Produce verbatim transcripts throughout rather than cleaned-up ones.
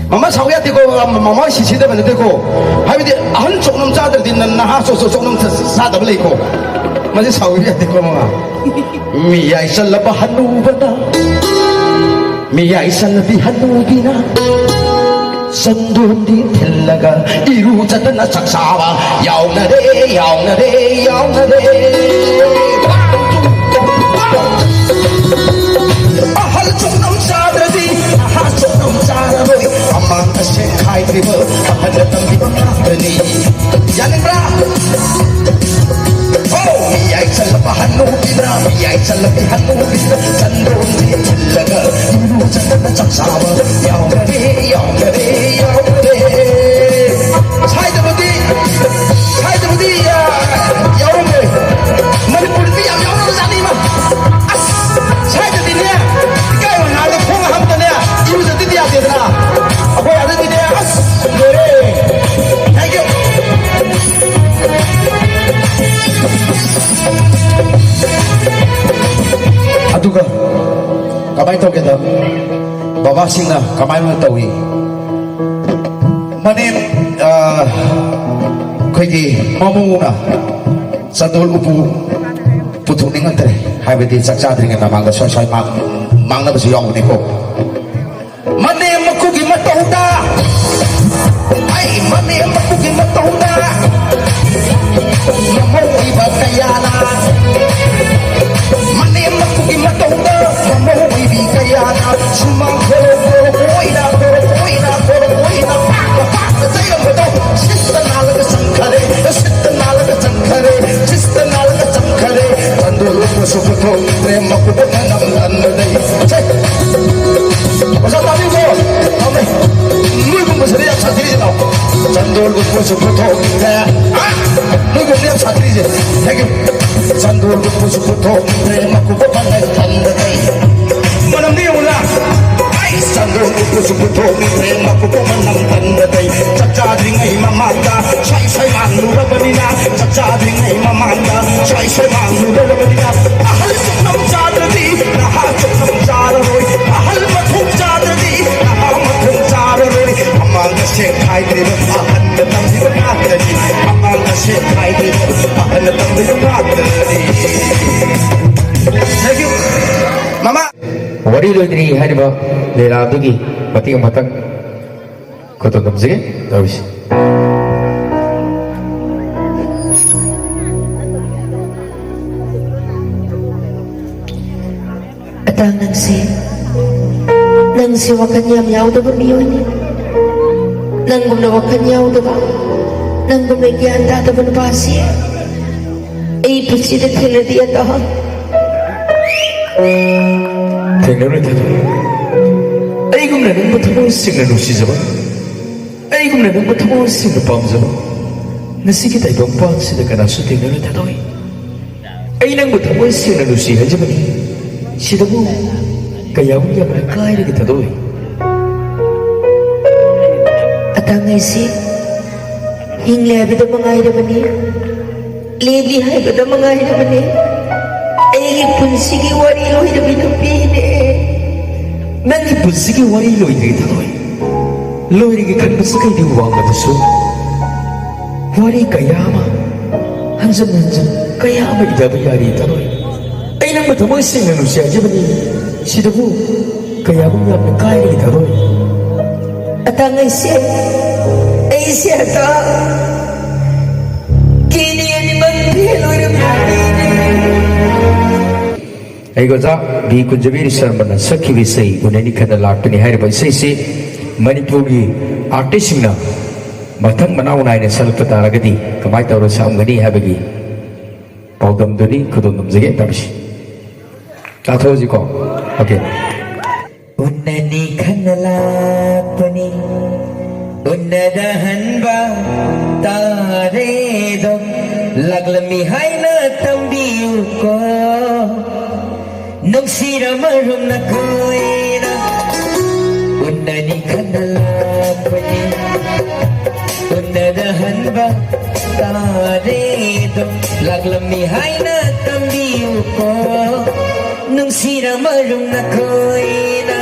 ꯃꯃꯥ ꯁꯥꯎ ꯌꯥꯗꯦꯀꯣ, ꯃꯃꯥ ꯁꯤꯁꯤꯗꯕ ꯅꯠꯇꯦꯀꯣ꯫ ꯍꯥꯏꯕꯗꯤ ꯑꯍꯟ ꯆꯣꯛꯅꯝ ꯆꯥꯗ꯭ꯔꯗꯤ ꯅ-, ꯅꯍꯥ ꯆꯣ-, ꯆꯣ-, ꯆꯣꯛꯅꯝ ꯆ-, ꯆꯥꯗꯕ ꯂꯩꯀꯣ꯫ ꯃꯁꯤ ꯁꯥꯎꯕ ꯌꯥꯗꯦꯀꯣ, ꯃꯃꯥ꯫ ꯃꯤꯌꯥꯏ ꯆꯜꯂꯕ ꯍꯅꯨꯕꯅ, ꯃꯤꯌꯥꯏ ꯆꯜꯂꯕꯤ ꯍꯅꯨꯕꯤꯅ, ꯆꯟꯗꯣꯟꯗꯤ ꯊꯤꯜꯂꯒ ꯏꯔꯨꯖꯗꯅ ꯆꯥꯛ ꯆꯥꯕ ꯌꯥꯎꯅꯔꯦ, ꯌꯥꯎꯅꯔꯦ, ꯌꯥꯎꯅꯔꯦ꯫ ꯑꯍꯜ ꯆꯣꯛꯅꯝ ꯆꯥꯗ꯭ꯔꯗꯤ ꯅꯍꯥ ꯆꯣꯛꯅꯝ ꯆꯥꯔꯔꯣꯏ꯫ ꯃꯃꯥꯡꯗ ꯁꯦꯛꯈꯥꯏꯗ꯭ꯔꯤꯕ ꯑꯍꯜꯅ ꯇꯝꯕꯤꯕ ꯉꯥꯛꯇꯅꯤ꯫ ꯌꯥꯅꯤꯡꯕ꯭ꯔꯥ? ꯑꯣ, ꯃꯤꯌꯥꯏ ꯆꯜꯂꯕ ꯍꯅꯨꯕꯤꯅ, ꯃꯤꯌꯥꯏ ꯆꯜꯂꯕꯤ ꯍꯅꯨꯕꯤꯅ ꯆꯟꯗꯣꯟꯁꯦ ꯊꯤꯜꯂꯒ ꯏꯔꯨꯖꯗꯅ ꯆꯥꯛ ꯆꯥꯕ ꯌꯥꯎꯅꯔꯦ, ꯌꯥꯎꯅꯔꯦ, ꯌꯥꯎꯅꯔꯦ꯫ ꯁ꯭ꯋꯥꯏꯗꯕꯨꯗꯤ, ꯁ꯭ꯋꯥꯏꯗꯕꯨꯗꯤ, ꯑ, ꯌꯥꯎꯔꯝꯃꯣꯏ꯫ ꯃꯅꯤꯄꯨꯔꯗꯤ ꯌꯥꯝ ꯌꯥꯎꯅꯕꯖꯥꯠꯅꯤ, ꯏꯃꯥ꯫ ꯑꯁ, ꯁ꯭ꯋꯥꯏꯗꯗꯤꯅꯦ, ꯏꯀꯥꯏ ꯃꯉꯥꯗ ꯈꯣꯡ ꯍꯥꯝꯗꯅꯦ ꯏꯔꯨꯖꯗꯗꯤ ꯌꯥꯗꯦꯗꯅ꯫ ꯑꯩꯈꯣꯏ ꯑꯗꯨꯗꯤꯅꯦ, ꯑꯁ, ꯂꯣꯏꯔꯦ꯫ Thank you꯫ ꯑꯗꯨꯒ ꯀꯃꯥꯏꯅ ꯇꯧꯒꯦꯗ, ꯕꯕꯥꯁꯤꯡꯅ ꯀꯃꯥꯏꯅ ꯇꯧꯏ? ꯃꯅꯦꯝ, ꯑ, ꯑꯩꯈꯣꯏꯒꯤ ꯃꯃꯧꯅ ꯆꯟꯗꯣꯜ ꯎꯄꯨ ꯄꯨꯊꯣꯛꯅꯤꯡꯉꯛꯇ꯭ꯔꯦ꯫ ꯍꯥꯏꯕꯗꯤ ꯆꯥꯛ ꯆꯥꯗ꯭ꯔꯤꯉꯩ ꯃꯃꯥꯡꯗ ꯁ꯭ꯋꯥꯏ ꯁ꯭ꯋꯥꯏ ꯃꯥꯡ-, ꯃꯥꯡꯅꯕꯁꯨ ꯌꯥꯎꯕꯅꯤꯀꯣ꯫ ꯃꯅꯦꯝ ꯃꯀꯨꯒꯤ ꯃꯇꯧꯗ, ꯑꯩ ꯃꯅꯦꯝ ꯃꯀꯨꯒꯤ ꯃꯇꯧꯗ, ꯃꯃꯧ ꯑꯣꯏꯕ ꯀꯌꯥꯅ, ꯃꯅꯦꯝ ꯃꯀꯨꯒꯤ ꯃꯇꯧꯗ, ꯃꯃꯧ ꯑꯣꯏꯕꯤ ꯀꯌꯥꯅ, ꯁꯨꯃꯥꯡ ꯈꯣꯔꯣ ꯈꯣꯔꯣ ꯀꯣꯏꯅ, ꯈꯣꯔꯣ ꯀꯣꯏꯅ, ꯈꯣꯔꯣ ꯀꯣꯏꯅ, ꯄꯥꯛꯅ ꯄꯥꯛꯅ ꯆꯩꯔꯝꯕꯗꯣ, ꯁꯤꯠꯇ ꯅꯥꯜꯂꯒ ꯆꯪꯈꯔꯦ, ꯁꯤꯠꯇ ꯅꯥꯜꯂꯒ ꯆꯪꯈꯔꯦ, ꯁꯤꯠꯇ ꯅꯥꯜꯂꯒ ꯆꯪꯈꯔꯦ꯫ ꯆꯟꯗꯣꯜ ꯎꯞꯄꯁꯨ ꯄꯨꯊꯣꯛꯇ꯭ꯔꯦ, ꯃꯀꯨꯕꯣꯛ ꯃꯅꯝ ꯇꯟꯕꯗꯩ꯫ ꯁꯦ! ꯑꯣꯖꯥ ꯇꯥꯕꯤꯕ꯭ꯔꯣ? ꯇꯥꯃꯦ꯫ ꯅꯣꯏꯒꯨꯝꯕꯁꯤꯗꯤ ꯌꯥꯝ ꯁꯥꯊꯤꯔꯤꯁꯦ, ꯂꯥꯎ꯫ ꯆꯟꯗꯣꯜ ꯎꯞꯄꯁꯨ ꯄꯨꯊꯣꯛꯇ꯭ꯔꯦ꯫ ꯍꯥ? ꯅꯣꯏꯒꯨꯝꯕꯁꯤꯗꯤ ꯌꯥꯝ ꯁꯥꯊꯤꯔꯤꯁꯦ꯫ ꯍꯦꯛ ꯆꯟꯗꯣꯜ ꯎꯞꯄꯁꯨ ꯄꯨꯊꯣꯛꯇ꯭ꯔꯦ, ꯃꯀꯨꯕꯣꯛ ꯃꯅꯝ ꯇꯟꯕꯗꯩ꯫ ꯃꯅꯝꯗꯤ ꯌꯦꯡꯉꯨꯗ꯫ ꯑꯩ ꯆꯟꯗꯣꯜ ꯎꯞꯄꯁꯨ ꯄꯨꯊꯣꯛꯇ꯭ꯔꯦ, ꯃꯀꯨꯕꯣꯛ ꯃꯅꯝ ꯇꯟꯕꯗꯩ꯫ ꯆꯥꯛ ꯆꯥꯗ꯭ꯔꯤꯉꯩ ꯃꯃꯥꯡꯗ ꯁ꯭ꯋꯥꯏ ꯁ꯭ꯋꯥꯏ ꯃꯥꯡꯂꯨꯔꯕꯅꯤꯅ, ꯆꯥꯛ ꯆꯥꯗ꯭ꯔꯤꯉꯩ ꯃꯃꯥꯡꯗ ꯁ꯭ꯋꯥꯏ ꯁ꯭ꯋꯥꯏ ꯃꯥꯡꯂꯨꯔꯕꯅꯤꯅ, ꯑꯍꯜ ꯆꯣꯛꯅꯝ ꯆꯥꯗ꯭ꯔꯗꯤ ꯅꯍꯥ ꯆꯣꯛꯅꯝ ꯆꯥꯔꯔꯣꯏ, ꯑꯍꯜ ꯃꯊꯣꯡ ꯆꯥꯗ꯭ꯔꯗꯤ ꯅꯍꯥ ꯃꯊꯣꯡ ꯆꯥꯔꯔꯣꯏ꯫ ꯍꯥꯏꯔꯤꯕ ꯂꯤꯂꯥꯗꯨꯒꯤ ꯃꯇꯦꯛ ꯑꯃꯇꯪ ꯈꯨꯗꯣꯜ ꯇꯝꯖꯒꯦ ꯇꯧꯔꯤꯁꯤ꯫ ꯑꯇꯥꯡ, ꯅꯪꯁꯦ, ꯅꯪꯁꯦ ꯋꯥꯈꯜ ꯌꯥꯝ ꯌꯥꯎꯗꯕ ꯃꯤꯑꯣꯏꯅꯤ꯫ ꯅꯪꯒꯨꯝꯅ ꯋꯥꯈꯜ ꯌꯥꯎꯗꯕ, ꯅꯪꯒꯨꯝꯅ ꯒ꯭ꯌꯥꯟ ꯇꯥꯗꯕ ꯅꯨꯄꯥꯁꯤ ꯑꯩ ꯄꯨꯟꯁꯤꯗ ꯊꯦꯡꯅꯗꯦ, ꯑꯇꯥꯡ꯫ ꯊꯦꯡꯅꯔꯣꯏ, ꯊꯦꯡꯅꯔꯣꯏ꯫ ꯑꯩꯒꯨꯝꯅ ꯅꯪꯕꯨ ꯊꯃꯣꯏ ꯁꯦꯡꯅ ꯅꯨꯡꯁꯤꯖꯕ, ꯑꯩꯒꯨꯝꯅ ꯅꯪꯕꯨ ꯊꯃꯣꯏ ꯁꯦꯡꯅ ꯄꯥꯝꯖꯕ ꯉꯁꯤꯒꯤ ꯇꯥꯏꯕꯪꯄꯥꯟꯁꯤꯗ ꯀꯅꯥꯁꯨ ꯊꯦꯡꯅꯔꯣꯏ, ꯊꯥꯗꯣꯏ꯫ ꯑꯩ ꯅꯪꯕꯨ ꯊꯃꯣꯏ ꯁꯦꯡꯅ ꯅꯨꯡꯁꯤ ꯍꯥꯏꯖꯕꯅꯤ꯫ ꯁꯤꯗꯕꯨ ꯀꯌꯥꯃꯨꯛ ꯌꯥꯝꯅ ꯀꯥꯏꯔꯒꯦ, ꯊꯥꯗꯣꯏ꯫ ꯑꯇꯥꯡ ꯑꯩꯁꯦ ꯍꯤꯡꯂꯦ ꯍꯥꯏꯕꯗ ꯃꯉꯥꯏꯔꯕꯅꯤ, ꯂꯦꯝꯂꯤ ꯍꯥꯏꯕꯗ ꯃꯉꯥꯏꯔꯕꯅꯤ꯫ ꯑꯩꯒꯤ ꯄꯨꯟꯁꯤꯒꯤ ꯋꯥꯔꯤ ꯂꯣꯏꯔꯕꯤ ꯅꯨꯄꯤꯅꯦ꯫ ꯅꯪꯒꯤ ꯄꯨꯟꯁꯤꯒꯤ ꯋꯥꯔꯤ ꯂꯣꯏꯗ꯭ꯔꯤ, ꯊꯥꯗꯣꯏ꯫ ꯂꯣꯏꯔꯒꯦ ꯈꯟꯕ ꯁꯥꯒꯩꯗꯤ ꯋꯥꯡꯃꯗꯁꯨ ꯋꯥꯔꯤ ꯀꯌꯥ ꯑꯃ ꯍꯟꯖꯟ ꯍꯟꯖꯟ ꯀꯌꯥ ꯑꯃ ꯏꯗꯕ ꯌꯥꯔꯤ, ꯊꯥꯗꯣꯏ꯫ ꯑꯩ ꯅꯪꯕꯨ ꯊꯃꯣꯏ ꯁꯦꯡꯅ ꯅꯨꯡꯁꯤ ꯍꯥꯏꯖꯕꯅꯤ꯫ ꯁꯤꯗꯕꯨ ꯀꯌꯥꯃꯨꯛ ꯌꯥꯝꯅ ꯀꯥꯏꯔꯒꯦ, ꯊꯥꯗꯣꯏ꯫ ꯑꯇꯥꯡ ꯑꯩꯁꯦ, ꯑꯩꯁꯦ ꯑꯇꯥꯡ꯫ ꯀꯤꯅꯤ ꯑꯅꯤꯃꯛ ꯐꯦꯜ ꯑꯣꯏꯔꯕ ꯃꯤꯅꯦ꯫ ꯑꯩꯒ ꯑꯣꯖꯥ ꯕꯤ ꯀꯨꯟꯖꯕꯤꯔ ꯁꯔꯃꯅ ꯁꯛꯈꯤꯕ ꯏꯁꯩ ꯎꯅꯅꯤ ꯈꯟꯅ ꯂꯥꯛꯄꯅꯤ ꯍꯥꯏꯔꯤꯕ ꯏꯁꯩꯁꯤ ꯃꯅꯤꯄꯨꯔꯒꯤ ꯑꯥꯔꯇꯤꯁꯁꯤꯡꯅ ꯃꯊꯪ ꯃꯅꯥꯎ ꯅꯥꯏꯅ ꯁꯛꯂꯛꯄ ꯇꯥꯔꯒꯗꯤ ꯀꯃꯥꯏꯅ ꯇꯧꯔ ꯁꯛꯂꯝꯒꯅꯤ ꯍꯥꯏꯕꯒꯤ ꯄꯥꯎꯗꯝꯗꯨꯅꯤ ꯈꯨꯗꯣꯜ ꯇꯝꯖꯒꯦ ꯇꯧꯔꯤꯁꯤ꯫ ꯇꯥꯊꯣꯛꯑꯁꯤꯀꯣ꯫ ꯑꯣꯀꯦ꯫ ꯎꯟꯅꯅꯤ ꯈꯟꯅ ꯂꯥꯛꯄꯅꯤ, ꯎꯟꯅꯗ ꯍꯟꯕ ꯇꯥꯔꯦꯗꯣ, ꯂꯥꯛꯂꯝꯃꯤ ꯍꯥꯏꯅ ꯇꯝꯕꯤꯌꯨꯀꯣ, ꯅꯨꯡꯁꯤꯔ ꯃꯔꯨꯝ ꯅꯈꯣꯏꯅ꯫ ꯎꯟꯅꯅꯤ ꯈꯟꯅ ꯂꯥꯛꯄꯅꯤ, ꯎꯟꯅꯗ ꯍꯟꯕ ꯇꯥꯔꯦꯗꯣ, ꯂꯥꯛꯂꯝꯃꯤ ꯍꯥꯏꯅ ꯇꯝꯕꯤꯌꯨꯀꯣ, ꯅꯨꯡꯁꯤꯔ ꯃꯔꯨꯝ ꯅꯈꯣꯏꯅ꯫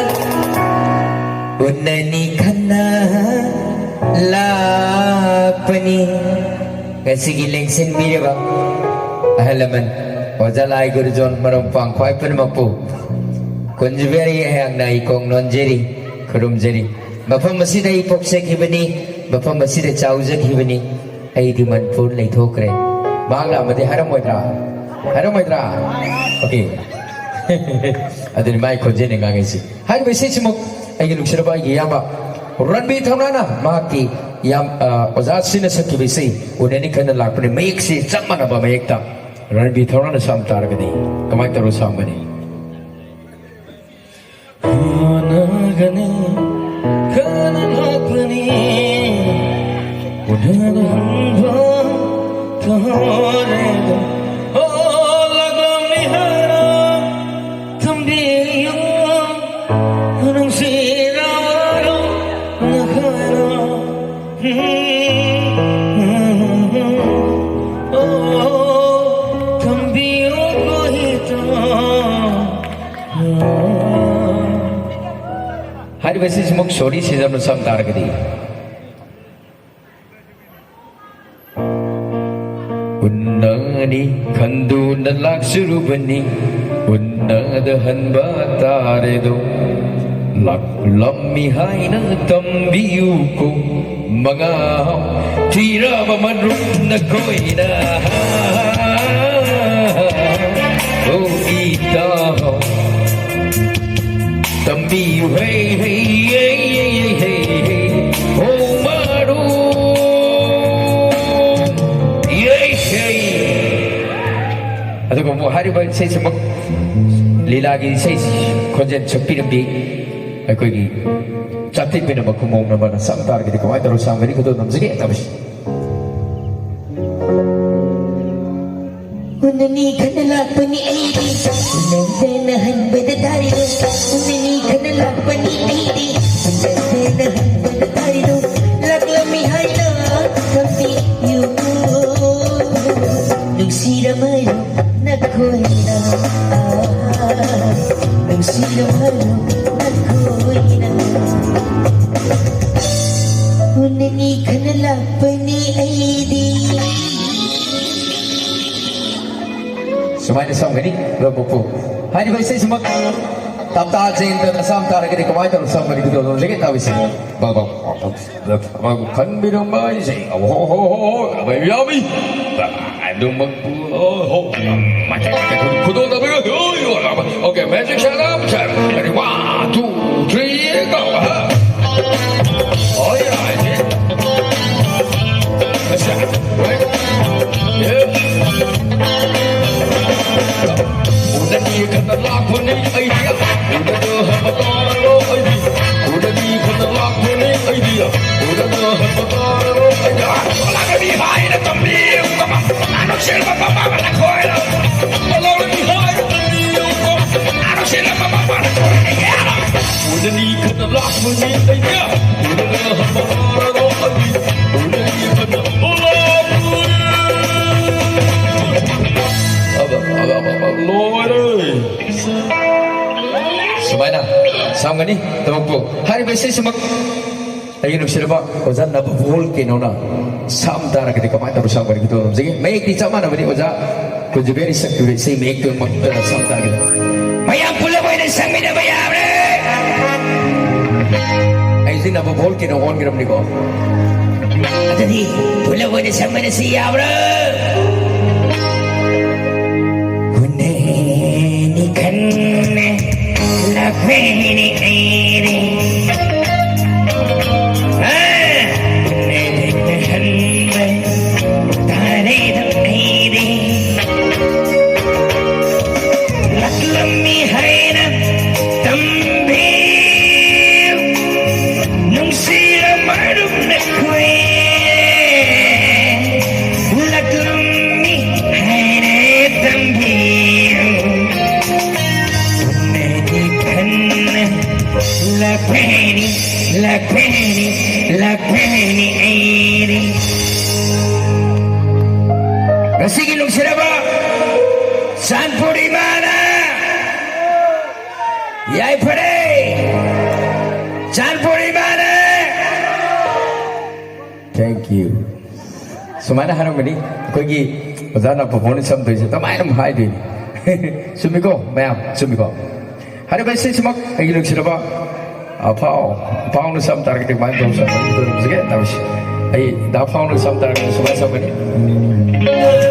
ꯎꯟꯅꯅꯤ ꯈꯟꯅ ꯂꯥꯛꯄꯅꯤ꯫ ꯉꯁꯤꯒꯤ ꯂꯦꯡꯁꯤꯟꯕꯤꯔꯤꯕ ꯑꯍꯜ ꯂꯃꯟ, ꯑꯣꯖꯥ ꯂꯥꯏ ꯒꯨꯔꯨꯖꯣꯟ ꯃꯔꯨꯞ ꯃꯄꯥꯡ ꯈ꯭ꯋꯥꯏ ꯄꯨꯝꯅꯃꯛꯄꯨ ꯀꯨꯟꯖꯕꯤꯍꯥꯔꯤ ꯑꯩꯍꯥꯛꯅ ꯏꯀꯣꯛ ꯅꯣꯟꯖꯔꯤ, ꯈꯨꯔꯨꯝꯖꯔꯤ꯫ ꯃꯐꯝ ꯑꯁꯤꯗ ꯑꯩ ꯄꯣꯛꯆꯈꯤꯕꯅꯤ, ꯃꯐꯝ ꯑꯁꯤꯗ ꯆꯥꯎꯖꯈꯤꯕꯅꯤ꯫ ꯑꯩꯗꯤ ꯃꯅꯤꯄꯨꯔ ꯂꯩꯊꯣꯛꯈ꯭ꯔꯦ꯫ ꯃꯍꯥꯛ ꯂꯥꯛꯑꯝꯃꯗꯤ ꯍꯥꯏꯔꯝꯃꯣꯏꯗ꯭ꯔꯥ? ꯍꯥꯏꯔꯝꯃꯣꯏꯗ꯭ꯔꯥ? ꯑꯣꯀꯦ꯫ ꯑꯗꯨꯅꯤ ꯃꯥꯒꯤ ꯈꯣꯟꯖꯦꯜꯅ ꯉꯥꯡꯉꯤꯁꯤ꯫ ꯍꯥꯏꯔꯤꯕ ꯏꯁꯩꯁꯤꯃꯨꯛ ꯑꯩꯒꯤ ꯅꯨꯡꯁꯤꯔꯕ ꯑꯩꯒꯤ ꯏꯌꯥꯝꯕ ꯔꯟꯕꯤꯔ ꯊꯧꯅꯥꯅ ꯃꯍꯥꯛꯀꯤ ꯌꯥꯝ, ꯑ, ꯑꯣꯖꯥꯁꯤꯡꯅ ꯁꯛꯈꯤꯕ ꯏꯁꯩ ꯎꯅꯅꯤ ꯈꯟꯅ ꯂꯥꯛꯄꯅꯤ꯫ ꯃꯌꯦꯛꯁꯤ ꯆꯞ ꯃꯥꯟꯅꯕ ꯃꯌꯦꯛꯇ ꯔꯟꯕꯤꯔ ꯊꯧꯅꯥꯅ ꯁꯛꯑꯝ ꯇꯥꯔꯒꯗꯤ ꯀꯃꯥꯏꯅ ꯇꯧꯔ ꯁꯛꯑꯝꯒꯅꯤ? ꯎꯅꯒꯅꯤ ꯈꯟꯅ ꯂꯥꯛꯄꯅꯤ, ꯎꯅꯕ ꯍꯟꯕ ꯇꯧꯔꯦꯗꯣ꯫ ꯑꯣ, ꯂꯥꯛꯂꯝꯃꯤ ꯍꯥꯏꯅ ꯊꯝꯕꯤꯌꯨ, ꯅꯨꯡꯁꯤꯔꯕ ꯅꯈꯣꯏꯅ꯫ ꯑꯣ, ꯊꯝꯕꯤꯌꯨ ꯀꯣ ꯍꯤꯇꯣ꯫ ꯍꯥꯏꯔꯤꯕ ꯑꯁꯤꯁꯤꯃꯛ ꯁꯣꯔꯤ ꯁꯤꯖꯝꯅ ꯁꯝ ꯇꯥꯔꯒꯗꯤ꯫ ꯎꯟꯅꯅꯤ ꯈꯟꯗꯨꯅ ꯂꯥꯛꯆꯔꯨꯕꯅꯤ, ꯎꯟꯅꯗ ꯍꯟꯕ ꯇꯥꯔꯦꯗꯣ꯫ ꯂꯥꯛꯂꯝꯃꯤ ꯍꯥꯏꯅ ꯇꯝꯕꯤꯌꯨꯀꯣ꯫ ꯃꯉꯥ ꯊꯤꯔꯕ ꯃꯔꯨꯞ ꯅꯈꯣꯏꯅ꯫ ꯑꯣ ꯏꯇꯥꯎ, ꯇꯝꯕꯤꯌꯨ ꯍꯩ ꯍꯩ ꯌꯩ ꯌꯩ ꯌꯩ ꯍꯩ ꯍꯩ꯫ ꯑꯣ ꯃꯔꯨꯞ ꯌꯩ ꯍꯩ꯫ ꯑꯗꯨꯒ ꯑꯃꯨꯛ ꯍꯥꯏꯔꯤꯕ ꯏꯁꯩꯁꯤꯃꯛ ꯂꯤꯂꯥꯒꯤ ꯏꯁꯩ ꯈꯣꯟꯖꯦꯜ ꯁꯛꯄꯤꯔꯝꯕꯤ ꯑꯩꯈꯣꯏꯒꯤ ꯆꯥꯛꯊꯤꯠ ꯄꯦꯟꯅꯕ ꯈꯨꯃꯣꯡꯅꯕꯅ ꯁꯛ ꯇꯥꯔꯒꯗꯤ ꯀꯃꯥꯏꯅ ꯇꯧꯔ ꯁꯥꯡꯒꯅꯤ ꯈꯨꯗꯣꯜ ꯅꯝꯖꯒꯦ ꯇꯧꯔꯤꯁꯤ꯫ ꯎꯅꯅꯤ ꯈꯟꯅ ꯂꯥꯛꯄꯅꯤ ꯑꯩꯗꯤ, ꯅꯪꯗꯅ ꯍꯟꯕꯗ ꯇꯥꯔꯤꯔꯣ? ꯎꯅꯅꯤ ꯈꯟꯅ ꯂꯥꯛꯄꯅꯤ ꯑꯩꯗꯤ, ꯅꯪꯗꯅ ꯍꯟꯕꯗ ꯇꯥꯔꯤꯔꯣ? ꯂꯥꯛꯂꯝꯃꯤ ꯍꯥꯏꯅ ꯈꯪꯕꯤꯌꯨ꯫ ꯅꯨꯡꯁꯤꯔꯕ ꯅꯈꯣꯏꯅ, ꯅꯨꯡꯁꯤꯔꯕ ꯅꯈꯣꯏꯅ꯫ ꯎꯅꯅꯤ ꯈꯟꯅ ꯂꯥꯛꯄꯅꯤ ꯑꯩꯗꯤ꯫ ꯁꯨꯃꯥꯏꯅ ꯁꯝꯒꯅꯤ ꯂꯧꯕꯨꯛꯄꯨ꯫ ꯍꯥꯏꯔꯤꯕ ꯏꯁꯩꯁꯤꯃꯛ ꯇꯞꯇꯥ ꯆꯦꯟꯗꯅ ꯁꯝ ꯇꯥꯔꯒꯗꯤ ꯀꯃꯥꯏꯅ ꯇꯧꯅ ꯁꯝꯒꯅꯤ? ꯈꯨꯗꯣꯜ ꯇꯧꯖꯒꯦ ꯇꯧꯔꯤꯁꯦ꯫ ꯕꯥ, ꯕꯥ, ꯕꯥ, ꯕꯥ, ꯈꯟꯕꯤꯔꯝꯕ ꯑꯩꯁꯦ꯫ ꯑꯣ, ꯍꯣ, ꯍꯣ, ꯍꯣ, ꯍꯣ, ꯑꯕꯩ ꯌꯥꯝꯃꯤ꯫ ꯑꯗꯨꯃꯛꯄꯨ, ꯑꯣ, ꯍꯣ, ꯃꯥꯏ, ꯃꯥꯏ, ꯃꯥꯏ, ꯈꯨꯗꯣꯜ ꯇꯧꯕꯤꯔꯣ꯫ Okay, magic set up, set. Ready, one, two, three, go. ꯍꯥ? Oh, yeah, yeah. Let's go. Right? Yeah. ꯎꯅꯅꯤ ꯈꯟꯅ ꯂꯥꯛꯄꯅꯤ ꯑꯩꯗꯤ꯫ ꯎꯅꯗ ꯍꯟꯕ ꯇꯥꯔꯔꯣ ꯑꯩꯗꯤ꯫ ꯎꯅꯅꯤ ꯈꯟꯅ ꯂꯥꯛꯄꯅꯤ ꯑꯩꯗꯤ꯫ ꯎꯅꯗ ꯍꯟꯕ ꯇꯥꯔꯔꯣ ꯑꯩꯗꯤ꯫ ꯂꯥꯛꯀꯅꯤ ꯍꯥꯏꯅ ꯇꯝꯕꯤꯌꯨ꯫ ꯎꯅꯅꯤ ꯈꯟꯅ ꯂꯥꯛꯄꯅꯤ ꯑꯩꯗꯤ꯫ ꯎꯅꯗ ꯍꯟꯕ ꯇꯥꯔꯔꯣ ꯑꯩꯗꯤ꯫ ꯎꯅꯅꯤ ꯈꯟꯅ ꯂꯥꯛꯄꯅꯤ꯫ ꯑꯕ, ꯑꯕ, ꯑꯕ, ꯑꯕ, ꯂꯣꯏꯔꯦ꯫ ꯁꯨꯃꯥꯏꯅ ꯁꯝꯒꯅꯤ꯫ ꯊꯕꯛꯄꯨ ꯍꯥꯏꯔꯤꯕ ꯏꯁꯩꯁꯤꯃꯛ ꯑꯩꯒꯤ ꯅꯨꯡꯁꯤꯔꯕ ꯑꯣꯖꯥ ꯅꯕꯕꯣꯜ ꯀꯩꯅꯣꯅ ꯁꯝ ꯇꯥꯔꯒꯗꯤ ꯀꯃꯥꯏꯅ ꯇꯧꯔ ꯁꯝꯒꯅꯤ? ꯈꯨꯗꯣꯜ ꯇꯧꯖꯒꯦ꯫ ꯃꯌꯦꯛꯇꯤ ꯆꯞ ꯃꯥꯟꯅꯕꯅꯤ ꯑꯣꯖꯥ ꯀꯨꯟꯖꯕꯤꯅ ꯁꯛꯈꯤꯕ ꯏꯁꯩ ꯃꯌꯦꯛꯇꯨꯃꯛꯇ ꯁꯝ ꯇꯥꯔꯒꯗꯤ꯫ ꯃꯌꯥꯝ ꯄꯨꯂꯞ ꯑꯣꯏꯅ ꯁꯛꯃꯤꯟꯅꯕ ꯌꯥꯕ꯭ꯔꯦ? ꯑꯩꯁꯤ ꯅꯕꯕꯣꯜ ꯀꯩꯅꯣ ꯑꯣꯟꯈ꯭ꯔꯕꯅꯤꯀꯣ꯫ ꯑꯗꯨꯗꯤ ꯄꯨꯂꯞ ꯑꯣꯏꯅ ꯁꯛꯃꯤꯟꯅꯁꯤ ꯌꯥꯕ꯭ꯔꯥ? ꯎꯅꯅꯤ ꯈꯟꯅ ꯂꯥꯛꯄꯅꯤ ꯑꯩꯗꯤ꯫ ꯑꯥ, ꯎꯅꯗ ꯍꯟꯕ ꯇꯥꯔꯦꯗ ꯑꯩꯗꯤ꯫ ꯂꯥꯛꯂꯝꯃꯤ ꯍꯥꯏꯅ ꯇꯝꯕꯤꯌꯨ꯫ ꯅꯨꯡꯁꯤꯔ ꯃꯔꯨꯞ ꯅꯈꯣꯏ꯫ ꯂꯥꯛꯂꯝꯃꯤ ꯍꯥꯏꯅ ꯇꯝꯕꯤꯌꯨ꯫ ꯎꯅꯗꯤ ꯈꯟꯅ ꯂꯥꯛꯄꯅꯤ, ꯂꯥꯛꯄꯅꯤ, ꯂꯥꯛꯄꯅꯤ ꯑꯩꯗꯤ꯫ ꯉꯁꯤꯒꯤ ꯅꯨꯡꯁꯤꯔꯕ ꯆꯥꯟꯄꯨꯔ ꯏꯃꯥꯅ ꯌꯥꯏꯐꯔꯦ꯫ ꯆꯥꯟꯄꯨꯔ ꯏꯃꯥꯅ꯫ Thank you꯫ ꯁꯨꯃꯥꯏꯅ ꯍꯥꯏꯔꯝꯒꯅꯤ ꯑꯩꯈꯣꯏꯒꯤ ꯑꯣꯖꯥ ꯅꯕꯕꯣꯜꯅ ꯁꯝꯗꯣꯏꯁꯦ꯫ ꯀꯃꯥꯏꯅ ꯑꯃꯨꯛ ꯍꯥꯏꯗꯣꯏꯅꯤ? ꯆꯨꯝꯃꯤꯀꯣ ꯃꯌꯥꯝ? ꯆꯨꯝꯃꯤꯀꯣ? ꯍꯥꯏꯔꯤꯕ ꯏꯁꯩꯁꯤꯃꯛ ꯑꯩꯒꯤ ꯅꯨꯡꯁꯤꯔꯕ ꯑꯐꯥꯎ ꯑꯐꯥꯎꯅ ꯁꯝ ꯇꯥꯔꯒꯗꯤ ꯀꯃꯥꯏꯅ ꯇꯧꯁꯤ? ꯇꯧꯔꯝꯁꯤꯒꯦ? ꯇꯧꯁꯤ꯫ ꯑꯩ ꯗꯥ ꯐꯥꯎꯅ ꯁꯝ ꯇꯥꯔꯒꯗꯤ ꯁꯨꯃꯥꯏꯅ ꯁꯝꯒꯅꯤ꯫